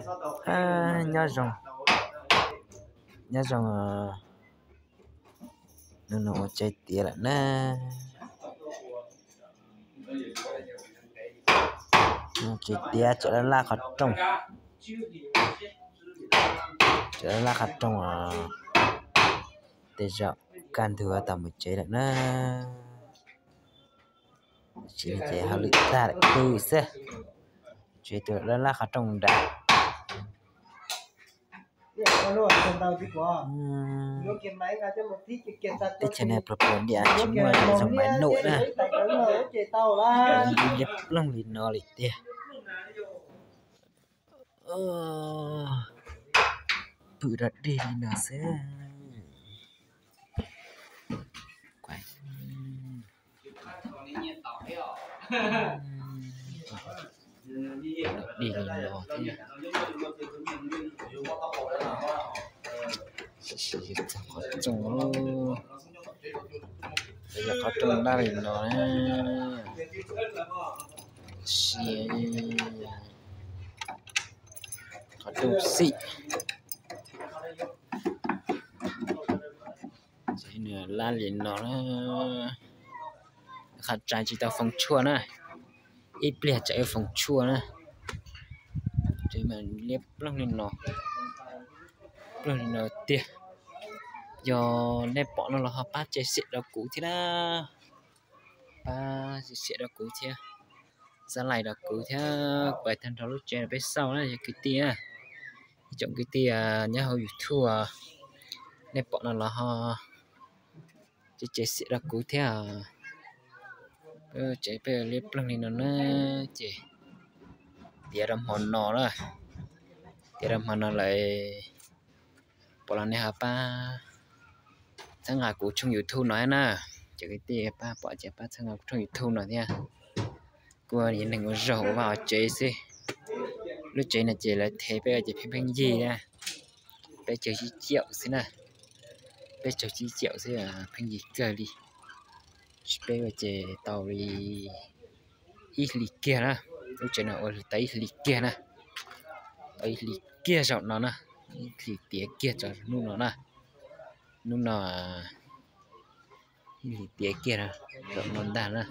Nyob zoo, nyob zoo, hnub no ua tsev tiav lawm na. Tsev tiav tseem laj laj qhov rooj, tseem laj laj qhov rooj os. Tej zaum kaj ntug tau mus tsev lawm na. Tsis ces hauj lwm tag lawm xwb. Tsev tiav laj laj qhov rooj nrad. Teb chaws no pluag pluag diam tsis muaj zoo mais nuj na. Liab ploog li no li tiag. Pw rau dej li no xwb. Dej li no thiab. Qhov rooj daj li no na. Qhov rooj xim. Laj li no na. Qhov tseem tsis tau foom tshuaj na. Ib pliag tseem yuav foom tshuaj na. Liab ploog li no, ploog li no tiag. Yog nej pom no los ho pab tso xiam rau kuv thiab na. Pab tso xiam rau kuv thiab, xab like rau kuv thiab, kuv hais tag nrho lub tsev rau peb xauj na cov kwv tij na. Ib tsoom kwv tij nyob hauv YouTube, nej pom no los ho tso xiam rau kuv thiab. Tsev peb liab ploog li no na, ces tiav rau hmo no na, tiav rau hmo no lawm. Pom los nej ho pab txhawb nqa kuv tshooj YouTube no thiab na. Cov kwv tij pab pom ces pab txhawb nqa kuv tshooj YouTube no thiab. Kuv yog neeg ua zog ua vaj ua tsev xwb. Lub tsev no ces lawv thev peb ces pheej pheej yig na, peb caug tsib caum xwb na, peb caug tsib caum xwb, pheej yig kawg li. Peb ua ces tau li ib hlis kiag na, lub tsev no ua tau ib hlis kiag na, tau ib hlis kiag zaum no na, ib hlis tiav kiag txog hnub no na, hnub no ib hlis tiav kiag zaum no ntag na.